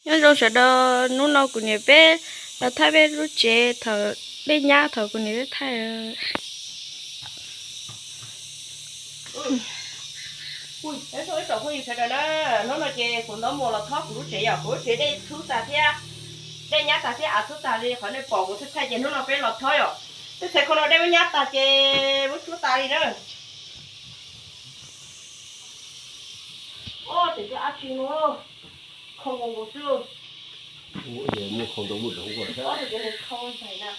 Nyob zoo sawv daws, hnub no kuv niam peb los thaij peb lub tsev thaum peb nyab thaum kuv niam peb thaij. Hnub no ces kuv Ntaub Muas los thob kuv lub tsev yom, kuv lub tsev dej txhub tag thiab, dej nyab tag thiab av txhub tag li qhov nej pom kuv thaij thaij ces hnub no peb los thob yom. Tej txhais khau no dej muab nyab tag ces muab txhub tas li na. Ob tseem cov ab tsi no khau nkaus nkaus xwb. Ob tseem khau ntais na.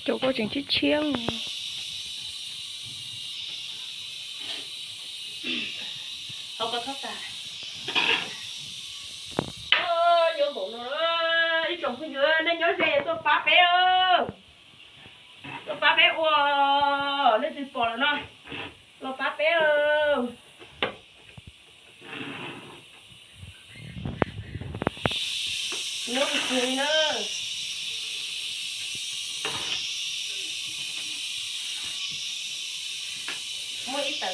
Cov kua tseem tshiab tshiab. Hauv ko thob tas. Nyob npaum no, ib tsoom phooj ywg nej nyob ze tuaj pab peb, tuaj pab peb ua, leej twg pom lawm no los pab peb. Nyob kawg kiag li na. Muab ib tawm,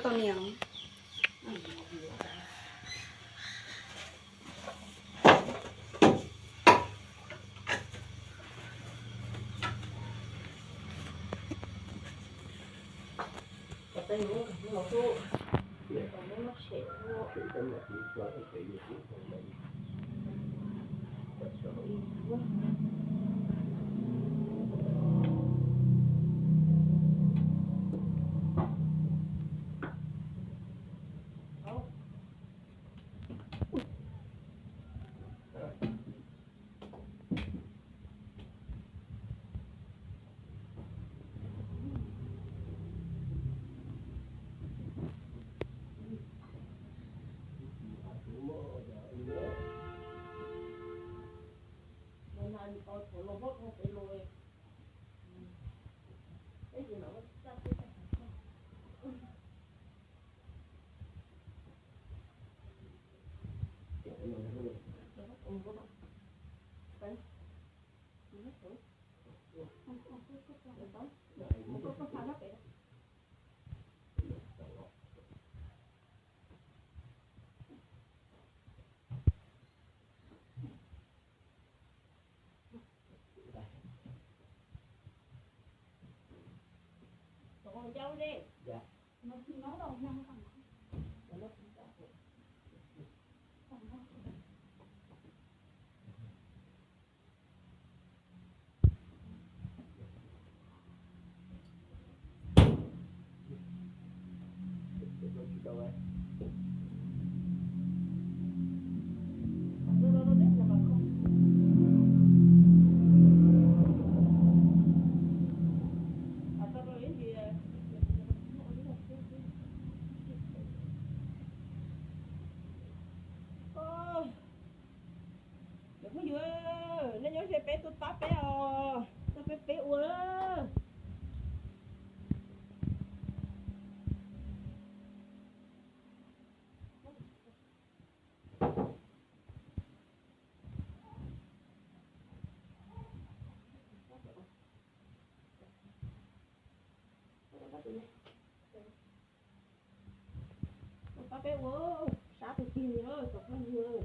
tau niam. Cov phooj ywg, nej nyob ze peb tuaj pab peb os, tuaj peb peb ua. Pab peb ua, sab kawg kiag li cov phooj ywg.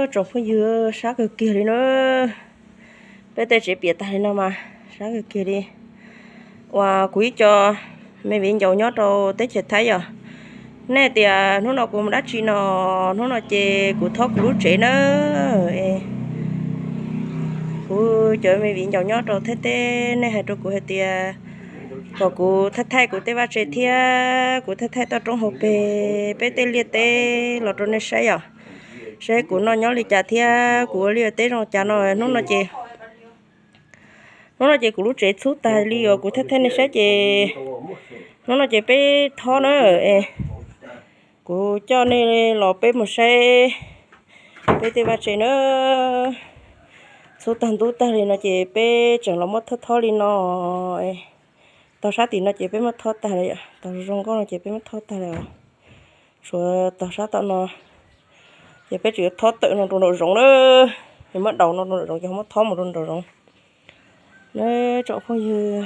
Tsoom phooj ywg, sab kawg kiag li na. Peb tej tsev piam tag li no mas sab kawg kiag li. Uas kuv ib co me viv ncaus nyob rau teb chaws Thaib yom, nej tias hnub no kuv mus dab tsi no, hnub no ces kuv thob kuv lub tsev na. Kuv cov me viv ncaus nyob rau Thaib teb nej hais rau kuv hais tias Kom kuv thaij thaij kuv tej vaj tse thiab kuv thaij thaij toj roob hauv pes peb tej liaj teb los rau nej saib yom. Saib kuv noj nyob li cas thiab kuv ua liaj teb zoo cas no. Hnub no ces, hnub no ces kuv lub tsev txhub tag li uas kuv thaij thaij nej saib ces hnub no ces peb thob na. Kuv coj nej los peb mus saib peb tej vaj tse na. Txhub tag ntub tag li no ces peb tseem los muab thob thob li no. Tog sab tim no ces peb muab thob tag lawm, tog zoo nkauj no ces peb muab thob tag lawm. Tshuav tog sab tom no ces peb tseem yuav thob tawm no rau nraum zoov na. Muab daus no rau nraum zoov ces muab thob mus rau nraum zoov. Neb tsoom phooj ywg,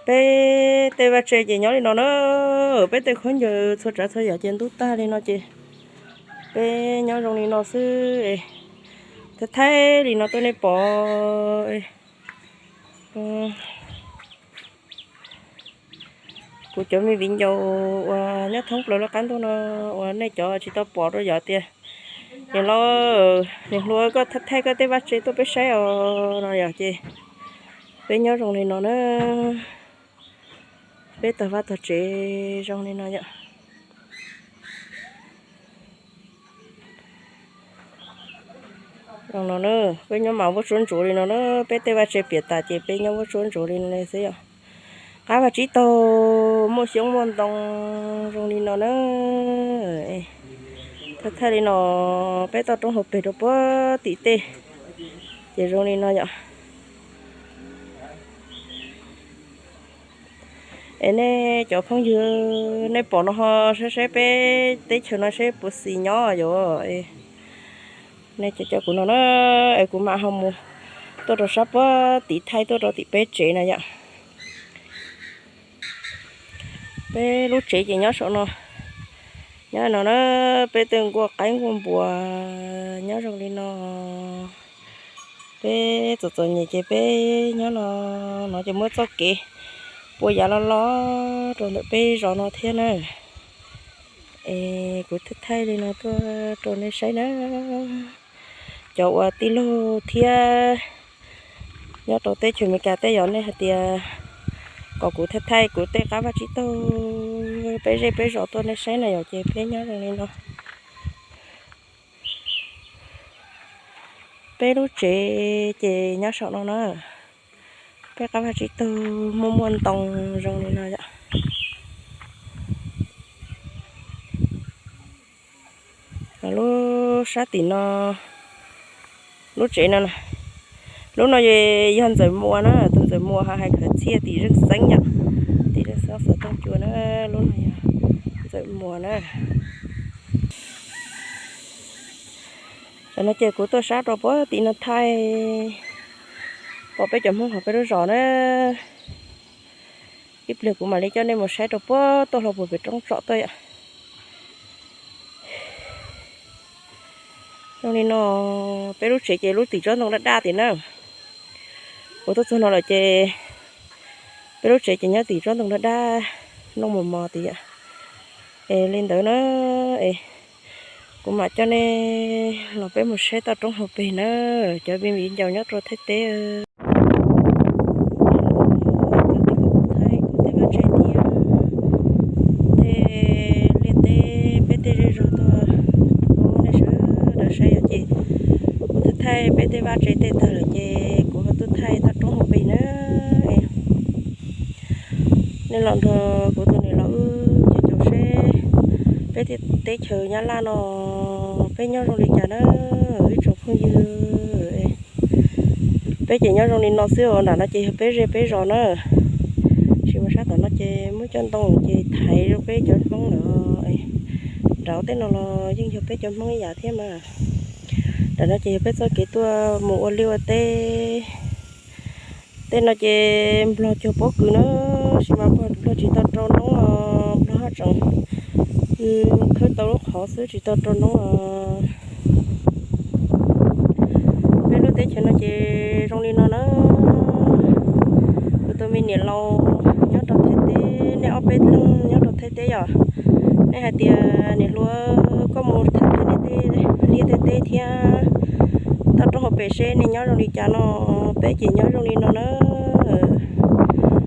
peb tej vaj tse ces nyob li no na. Peb tej khaub ncaws txhua tsav txhua yam ces ntub tag li no ces peb nyob zoo li no xwb. Thaij thaij li no tuaj nej pom. Kuv cov me viv ncaus uas nyob thoob plaws lub qab ntuj no uas nej cov tsis tau pom rau yom tias, niam laus, niam hluas koj thaij thaij koj tej vaj tse tuaj peb saib os no yom ces peb nyob zoo li no na. Peb tog vaj tog tsev zoo li no yom. Zoo no na, peb nyob mas vuab tsuab ntsuav li no na, peb tej vaj tse piam tas ces peb nyob vuab tsuab ntsuav li no xwb yom. Qab vaj tsib taug muaj xyoob muaj ntoo zoo li no na. Thaij thaij li no peb toj roob hauv pes rau puag tim tej ces zoo li no yom. Es nej cov phooj ywg nej pom no ho saib saib peb teb chaws no saib puas xis nyob yom. Nej cov cov kuv no na, es kuv mam ho mus tuaj rau sab puag tim thaij tuaj rau tim peb tsev na yom. Peb lub tsev ces nyob saum no, nyob no na, peb tej nkuaj qaib nkuaj npua nyob zoo li no. Peb txom txom nyem ces peb nyob no, no ces muab txoj kev pua yav loj loj rau ntawm peb zos no thiab na. Es kuv thaij thaij li no tuaj rau nej saib na. Cov uas tij laug thiab nyob rau teb chaws Amelikas tej yog nej hais tias kom kuv thaij thaij kuv tej qab vaj tsib taug peb zej peb zos tuaj nej saib na yom, ces peb nyob zoo li no. Peb lub tsev ces nyob saum no na. Peb qab vaj tsib taug muaj muaj ntoo zoo li no yom. Lub sab tim no, lub tsev no, lub no yog Ntxawm Muas na, tus Ntxawm Muas ho hais Khawv Txhiaj tim Zeej Xeeb yom, tim Zeej Xeeb xov tooj cua na, lub no yog Ntxawm Muas na. Tam no ces kuv tuaj sab rau puag tim no thaij, pom peb cov Hmoob hauv peb lub zos na. Ib pliag kuv mam li coj nej mus saib rau puag tuaj hlo puag pem roob tsom tuaj yom. Zoo li no, peb lub tsev ces lub tim tsob ntoo daj daj tim na. Kuv tuaj txog no lawm ces peb lub tsev ces nyob tim tsob ntoo daj daj, nplooj mos mos tim yom. Es li ntawd na, es kuv mam coj nej los peb mus saib toj roob hauv pes na, cov viv ncaus nyob rau Thaib teb. Thaij kuv tej vaj tse thiab tej liaj teb, peb tej zej zog tuaj rau nej sawv daws saib yom. Ces kuv thaij thaij peb tej vaj tse tej tag lawm ces kuv ho tuaj thaij toj roob hauv pes na. Nej los nrog kuv tus niam laus wb caum caum seb peb tej teb chaws Nyab Laj no peb nyob zoo li cas na, ib tsoom phooj ywg. Peb ces nyob zoo li no xwb os, nram no ces yog peb zej peb zos na. Tsis mas sab tom no ces muaj cov ntoo ces thaiv rau peb cov Hmoob lawm. Nram tej no los yeej yog peb cov Hmoob ib yam thiab mas. Nram no ces yog peb txoj kev tuaj mus ua liaj ua teb. Tej no ces nplog cog pob kws na, tab sis mas nplog tsis tau rau noob os, nplog haj tseem khawb tau lub qhov xwb tsis tau rau noob os. Peb lub teb chaws no ces zoo li no na. Kuv tus me niam laus nyob rau Thaib teb, nej ob peb leeg nyob rau Thaib teb yom. Nej hais tias niam hluas koj mus thaij thaij nej tej liaj tej teb thiab toj roob hauv pes seb nej nyob zoo li cas no, peb ces nyob zoo li no na.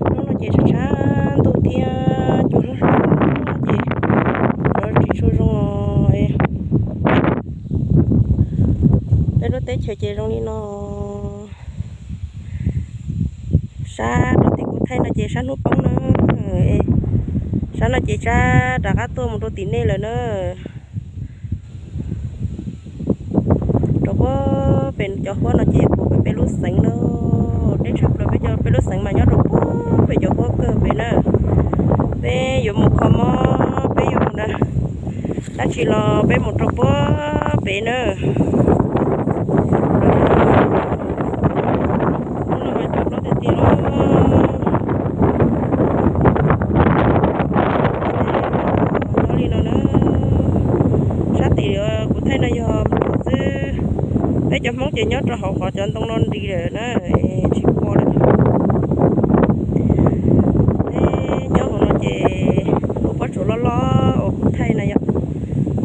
Hnub no ces tshav tshav ntuj thiab cua hlob hlob ces tsis tshua zoo. Peb lub teb chaws ces zoo li no. Sab rau tim kuv thaij no ces sab hnub poob na. Sab no ces sab rov qab tuaj mus rau tim nej lawm na. Rau puag pem cov huab no ces puag pem peb lub xeev na. Deb tshaj plaws peb cov, peb lub xeev mas nyob rau puag pem cov huab kawg pem na. Peb yuav mus kho mob, peb yuav mus na, dab tsi los peb mus rau puag pem na. Hnub no mas cua hlob tiag tiag li. Nyob li no na, sab tim kuv thaij no yog Nplog xwb. Peb cov Hmoob ces nyob rau hauv qhov cov ntoo no nti lawm na, tsis pom lawm. Peb nyob hauv no ces lub pob tsuas loj loj uas kuv thaij no yog,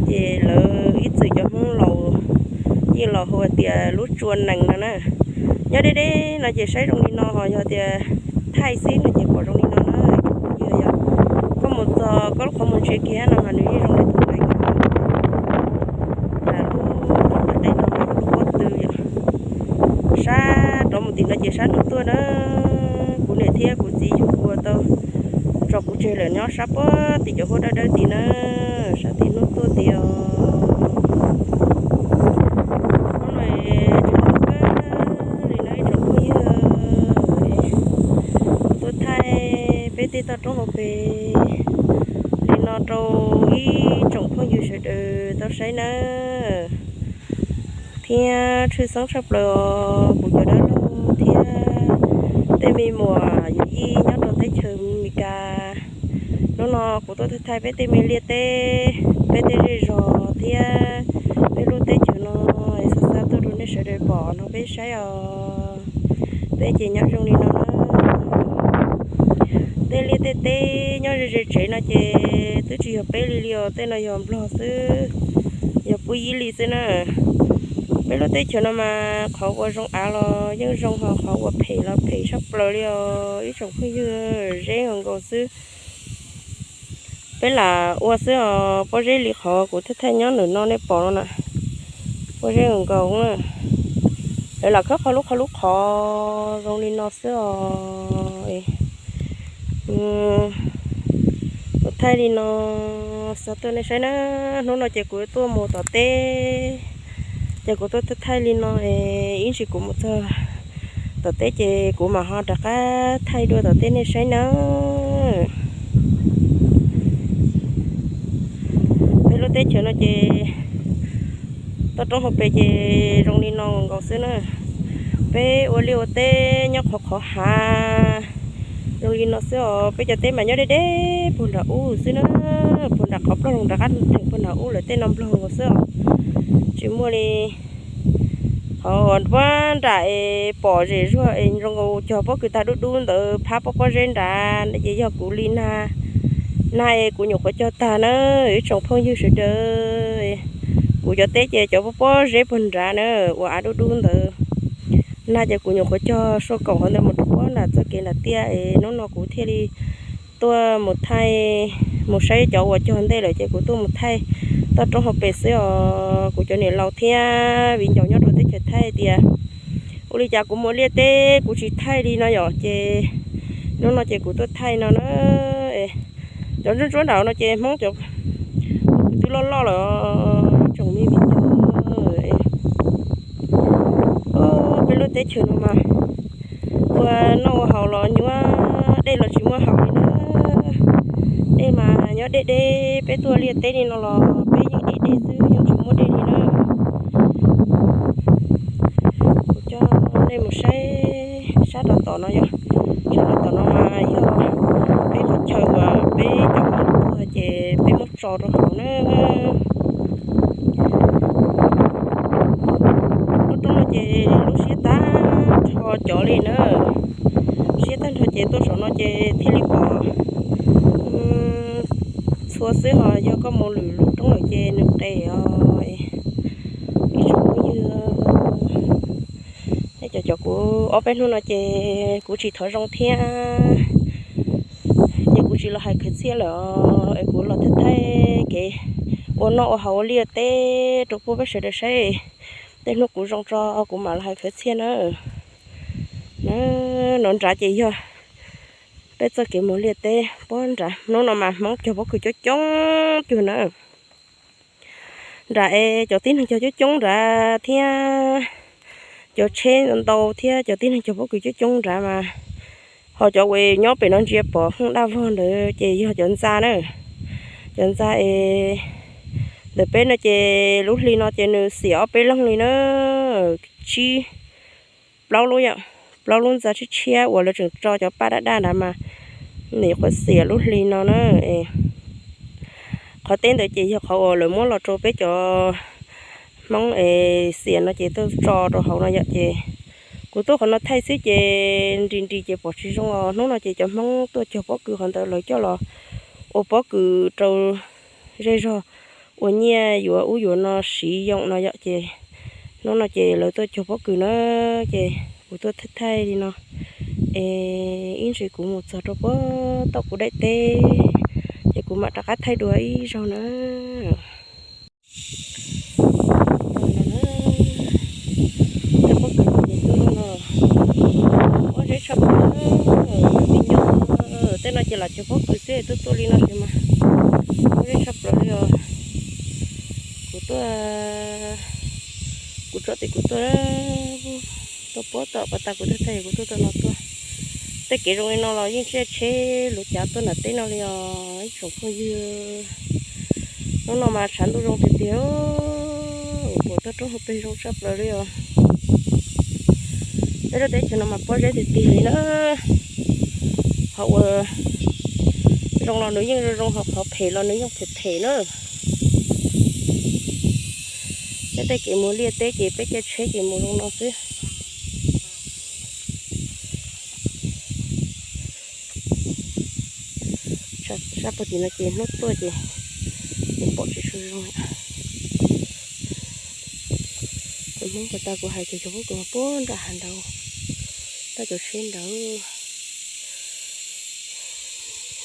ces lawv ib txwm cov Hmoob laus yeej los hu tias lub tsua nees no na. Nyob deb deb no ces saib zoo li no, ho yog tias thaij xwb no ces pom zoo li no na. Yog koj mus txog koj lub qhov muag ntsia kiag no mas nws yeej zoo li tus nees. Lub qhov muag ntawm no lub pob tw yom. Sab rov mus tim no ces sab hnub tuaj na. Kuv niam thiab kuv txiv yug ua tau tso kuv tseg lawm, nyob sab puag tim cov huab dawb dawb tid na, sab tim hnub tuaj tid os. Hnub no tsis hnub kawg li no ib tsoom phooj ywg, kuv tuaj thaij peb tej toj roob hauv pes li no rau ib tsoom phooj ywg sawv daws tau saib nawb. Thiab tshwj xeeb tshaj plaws kuv cov dab laug thiab tej me muam yawm yij nyob rau teb chaws Amelikas. Hnub no kuv tuaj thaij peb tej me liaj teb, peb tej zej zos thiab peb lub teb chaws no, xa xa tuaj rau nej sawv daws pom no peb saib os. Peb ces nyob zoo li no na. Tej liaj tej teb nyob ze ze tsev no ces twb tsis yog peb li li os, tej no yog Nplog xwb, yog puv yib li xwb na. Peb lub teb chaws no mas qhov uas zoo av los yeej zoo, ho qhov uas phem los phem tshaj plaws li os ib tsoom phooj ywg, zeb nkaus nkaus xwb. Peb lam ua xwb os, pob zeb li qhov kuv thaij thaij nyob ntawm no nej pom no na, pob zeb nkaus nkaus na. Lawv lam khawb qhov lub qhov lub qhov zoo li no xwb os. Kuv thaij li no xa tuaj nej saib na. Hnub no ces kuv tuaj mus tom teb, ces kuv tuaj thaij li no, ib ntsis kuv mus txog tom teb ces kuv mam ho rov qab thaij dua tom teb nej saib na. Peb lub teb chaws no ces toj roob hauv pes ces zoo li no nkaus xwb na. Peb ua liaj ua teb nyob qhov qhov hav zoo li no xwb os. Peb cov teb mas nyob deb deb puag nram ub xwb na, puag nram qhov ploj zoo nram qab theem puag nram ub lawm, tej no Nplog nkaus xwb os. Tsis muaj li. Qhov uas nram es pom zem zuag es zoo nkaus cog pob kws tag dub dub ntawd phab pob pob zeb nrad ces yog kuv li nag. Nag es kuv nyuam qhuav cog tag na, ib tsoom phooj ywg sawv daws. Kuv cov teb ces cov pob pob zeb puag nrad na, uas av dub dub ntawd. Nag ces kuv nyuam qhuav cog sua kaum qhov ntawd mus rau puag nram txoj kev nram tiaj es hnub no kuv thiaj li tuaj mus thaij, mus saib cov uas cog ntej lawm ces kuv tuaj mus thaij toj roob hauv pes xwb os. Kuv cov niam laus thiab viv ncaus nyob rau teb chaws Thaib tias ua li cas kuv mus liaj teb kuv tsis thaij li no yom, ces hnub no ces kuv tuaj thaij no na. Cov ntsuab ntsuab nram no ces Hmoob cov twb loj loj lawm tsoom me viv ncaus. Peb lub teb chaws no mas ua noj ua haus los nyuaj, dej los tsis muaj haus li na. Dej mas nyob deb deb, peb tuaj liaj teb li no los peb yeej ev dej xwb, yeej tsis muaj dej li na. Kuv coj nej mus saib sab rau tom no yom. Sab rau tom no mas yog peb qhov chaw uas peb cov tuag ces peb muab tso rau hauv na. Lub roob no ces lub siab tag nrho cov li na. Siab tag nrho ces tuaj saum no ces thiaj li pom txhua xwb, ho yog koj mus lwm lub roob lawm ces nws qes os. Ib tsoom phooj ywg, nej cov, cov kuv ob peb hnub no ces kuv tsis thov zoo thiab. Tsis los hais khwv txhiaj lawm es kuv los thaij thaij kev ua noj ua haus ua liaj teb rau peb sawv daws saib. Tej hnub kuv zoo tso kuv mam los hais khwv txhiaj na. Na, no nrad ces yog peb txoj kev mus liaj teb puag nrad. Hnub no mas Hmoob cog pob kws coob coob cuag na. Nrad es cov tib neeg cog coob coob nrad thiab cov tsheb ntau thiab cov tib neeg cog pob kws coob coob nrad mas ho cov uas nyob pem no ntsia pom hooj daj vog ntawd ces yog cov ntxa na. Cov ntxa es ntawm peb no ces lub hli no ces nws xiam ob peb leeg li na. Tsib, plaub lub yom, plaub lub ntxa tshiab tshiab uas lawv tseem tso cov paj daj daj nrad mas nws nyuam qhuav xiam lub hli no na. Qhov teb ntawd ces yog qhov uas lawv muab los rau peb cov Hmoob es xiam no ces tuaj tso rau hauv no yom. Ces kuv tuaj qhov no thaij xwb ces nris nris ces pom tsis zoo os. Hnub no ces cov Hmoob tuaj cog pob kws qhov ntawd lawv coj los ua pob kws rau zej zog ua nyiaj yuav ub yuav no siv yoo no yom. Ces hnub no ces lawv tuaj cog pob kws na, ces kuv tuaj thaij thaij li no es ib ntsis kuv mus txog rau puag tom kuv daim teb ces kuv mam rov qab thaij dua ib zaug na. Cog pob kws ces twb zoo no, pob zeb tshaj plaws, me nyuam, tej no ces lam cog pob kws xwb twb tuaj li no ces mas pob zeb tshaj plaws li os. Kuv tuaj, kuv tso tim kuv tuaj, tuaj puag tom pas tas kuv tuaj thaij kuv tuaj tau no tuaj. Tej kev zoo li no los yeej tsis tsheb luv cav tuaj nram teb no li os ib tsoom phooj ywg. Hnub no mas tshav ntuj zoo tiag tiag, uas toj roob hauv pes zoo tshaj plaws li os. Peb lub teb chaws no mas pob zeb tiag tiag li na. Qhov uas zoo los nws yeej zoo zoo, ho qhov phem los nws yeej phem phem na. Peb tej kev mus liaj teb ces peb caij tsheb ces mus zoo no xwb. Sab pag tim no ces hnub tuaj ces nws pom tsis tshua zoo. Kuv Hmoob pas tas kuv hais tias cov pob kws mas puag nram hav ntawd, tab cov tsheb ntawd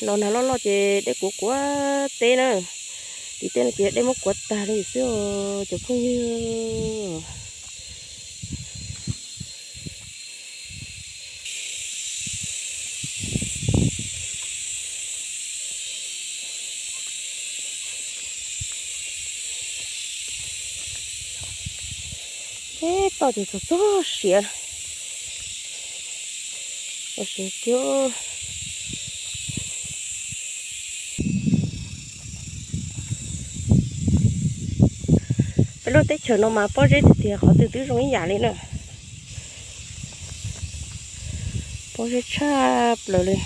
los nag loj loj ces dej kuav kuav teb na. Tim tej no ces dej muab kuav tag li xwb os cov phooj ywg. Teb toj ces txog txog siav, siav kiag. Peb lub teb chaws no mas pob zeb tiag tiag, qhov twg twb zoo ib yam li na. Pob zeb tshaj plaws li.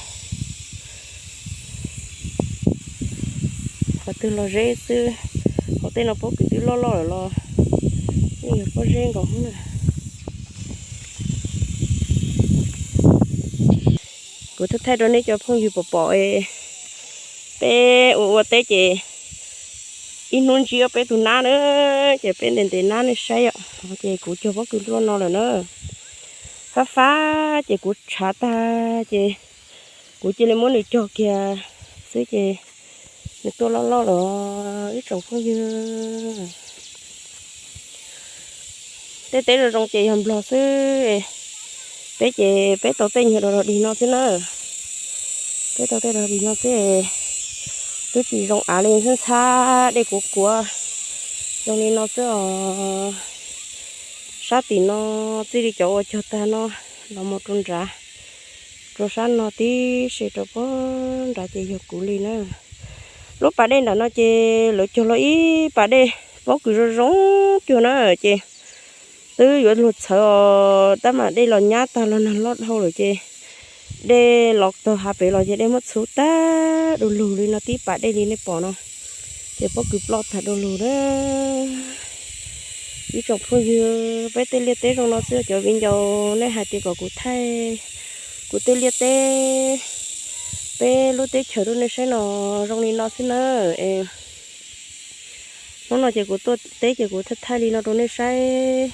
Qhov twg los zeb xwb, qhov tej no pob kws twb loj loj lawm los yeej yog pob zeb nkaus na. Kuv thaij thaij rau nej cov phooj ywg pom pom, peb ua ua teb ces ib hnub ntsib peb tus nab na, ces peb ntes ntes nab nej saib os. Ces kuv cog pob kws luaj no lawm na, fab fab ces kuv tshav tag ces kuv cia li muab nws cog kiag xwb ces nws tuaj loj loj lawm ib tsoom phooj ywg. Tej teb zoo zoo ces yog Nplog xwb, peb ces peb tau tej nyuag dog dig no xwb na. Peb tau tej dog dig no xwb, twb tsis zoo av li, ntxhab ntxhab dej kuav kuav zoo li no xwb os. Sab tim no txij li cov uas cog tag no los mus rau nrad, rau sab no tib si rau puag nrad ces yog kuv li na. Lub pas dej nram no ces lawv cog los ib pas dej pob kws zoo zoo cuag na, ces twb yuav luag txhawv os, tab mas dej los nyab tag los nag loj dhau lawm ces dej los txog hav pem los ces dej muab txhub tag du lug li no tib pas dej li nej pom no, ces pob kws ploj tag du lug na. Ib tsoom phooj ywg, peb tej liaj teb zoo no xwb cov viv ncaus, nej hais tias kom kuv thaij kuv tej liaj teb, peb lub teb chaws rau nej saib no zoo li no xwb na. Es hnub no ces kuv tuaj teb ces kuv thaij thaij li no rau nej saib,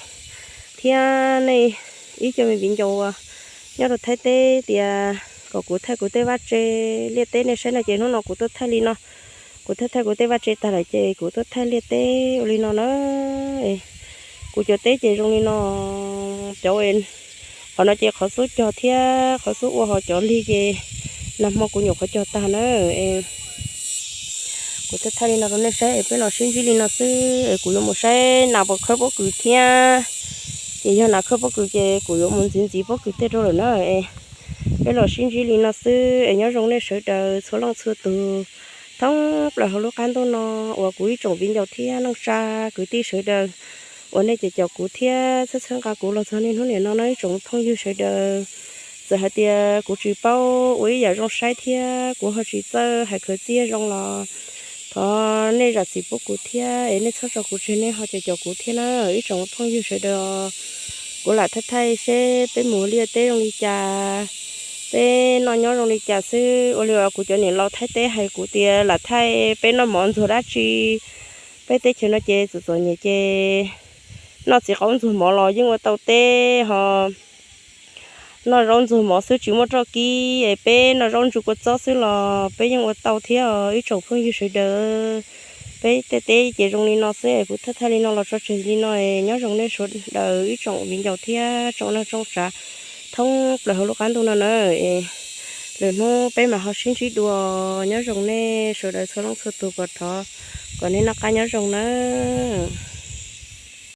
thiab nej ib co me viv ncaus uas nyob rau Thaib teb tias kom kuv thaij kuv tej vaj tse liaj teb nej saib no ces hnub no kuv tuaj thaij li no. Kuv thaij thaij kuv tej vaj tse tag lawm ces kuv tuaj thaij liaj teb ua li no na. Kuv cov teb ces zoo li no, cov, qhov no ces qhov xub cog thiab qhov xub ua, ho cov lig ces nag hmo kuv nyuam qhuav cog tag na. Kuv tuaj thaij li no rau nej saib es peb los sib ntsib li no xwb es kuv yuav mus saib nas puas khawb pob kws thiab. Ces yog nas khawb pob kws ces kuv yuav mus ntxiv ntxiv pob kws tej rau lawm na. Peb los sib ntsib li no xwb es nyob zoo nej sawv daws txhua leej txhua tus thoob plaws hauv lub qab ntuj no uas kuv ib tsoom viv ncaus thiab neej tsa kwv tij sawv daws uas nej cov caum kuv thiab txhawb txhawb nqa kuv los txog niaj hnub niam no no ib tsoom phooj ywg sawv daws. Txawm hais tias kuv tsis paub ua ib yam zoo saib thiab kuv ho tsis txawj hais khawv txiaj zoo los thov nej zam txim pub kuv thiab es nej txhob tso kuv tseg, nej ho caum caum kuv thiab na ib tsoom phooj ywg sawv daws. Kuv lam thaij thaij seb peb mus liaj teb zoo li cas, peb noj nyob zoo li cas xwb. Ua li uas kuv cov niam laus Thaib teb hais kuv tias lam thaij peb noj mov ntxuag dab tsi. Peb teb chaws no ces txom txom nyem ces noj txiv qaub ntxuag mov los yeej ua tau teb ho noj zaub ntxuag mov xwb tsis muaj roj kib es peb noj zaub ntsuag kua txob xwb los peb yeej ua tau thiab os ib tsoom phooj ywg sawv daws. Peb tej teb ces zoo li no xwb es kuv thaij thaij li no los tso tseg li no es nyob zoo nej sawv daws ib tsoom viv ncaus thiab tsoom neej tsoom tsav thoob plaws hauv lub qab ntuj no na. Lwm hnub peb mam ho sib ntsib dua, nyob zoo nej sawv daws txhua leej txhua tus, kom thov kom nej noj qab nyob zoo nawb.